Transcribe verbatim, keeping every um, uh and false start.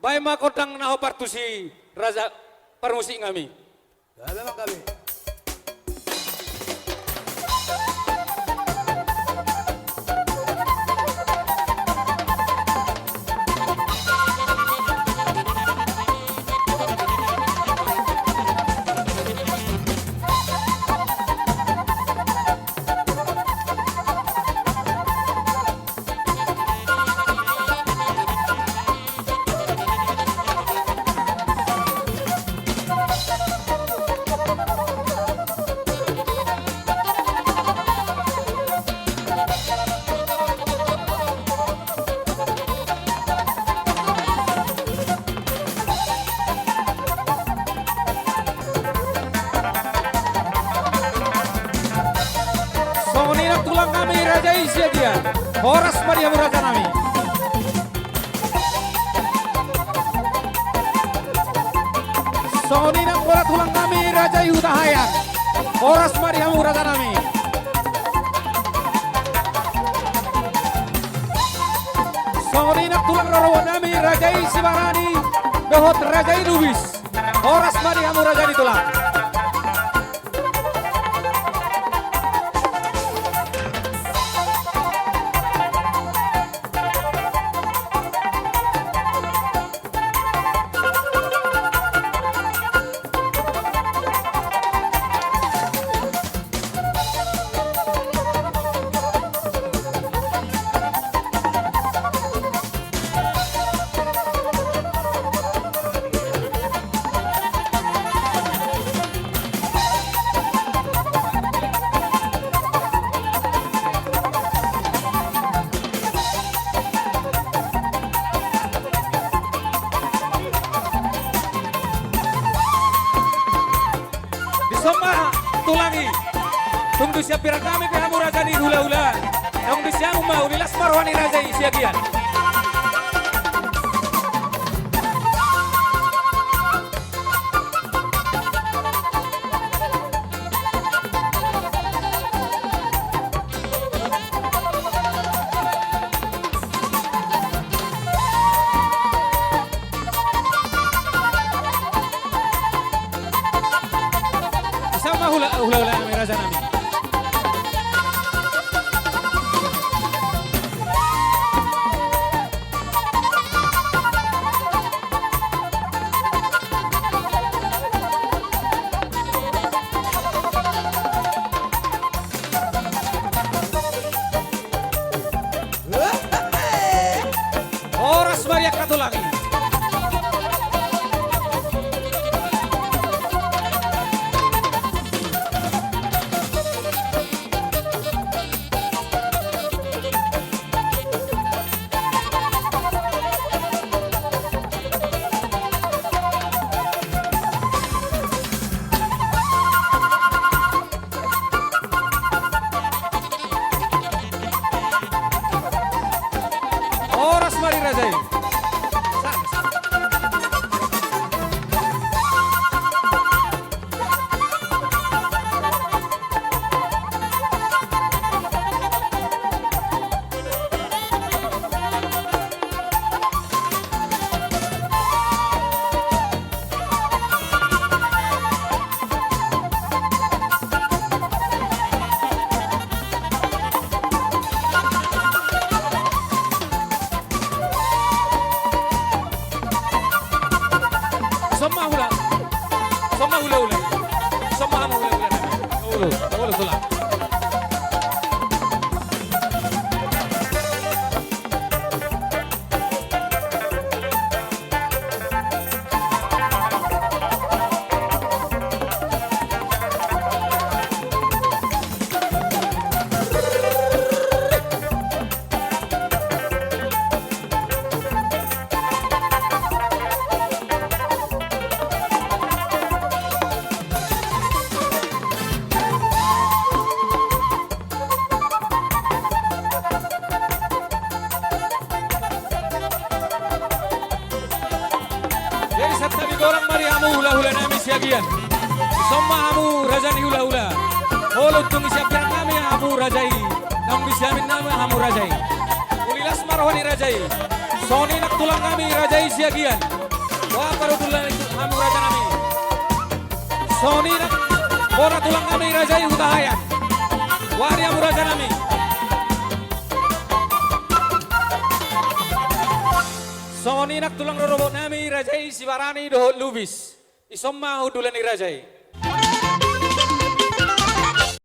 Baen ma gondang na hombar tusi, raja parmusik nami. Gabe ma gabe. Songon i nang tulang nami raja i Siagian. Horas ma di hamu raja nami. Songon i nang pola tulang nami raja i Hutahaean. Horas ma di hamu raja nami. Songon i nang tulang rorobot nami raja i Sibarani dohot raja i Lubis. Horas ma di hamu raja ni tulang. Dison ma tulang i. Tung disian pirak nami pe hamu raja ni hulahula. Naung disian ma uli las ma roha ni raja i Siagian. Dison ma hula, hulahula nami raja nami. Horas ma di angka tulang i. Horas ma di raja i. Dison ma hula. Dison ma hulahula. Dison ma hamu hulahula. Olo, olo tulang. Jadi santabi godang ma di hamu hulahula nami Siagian. Dison ma hamu raja ni hulahula. Olo, tung disian pirak nami hamu raja i. Naung disian pirak nami hamu raja i. Uli las ma roha ni raja i. Songon i nang tulang nami raja i Siagian. Boha do tulang nami raja nami. Songon i nang bona tulang nami raja i Hutahaean. Boha di hamu raja nami. Songon i nang tulang rorobot nami raja i Sibarani dohot Lubis. Dison ma hundul ni raja i.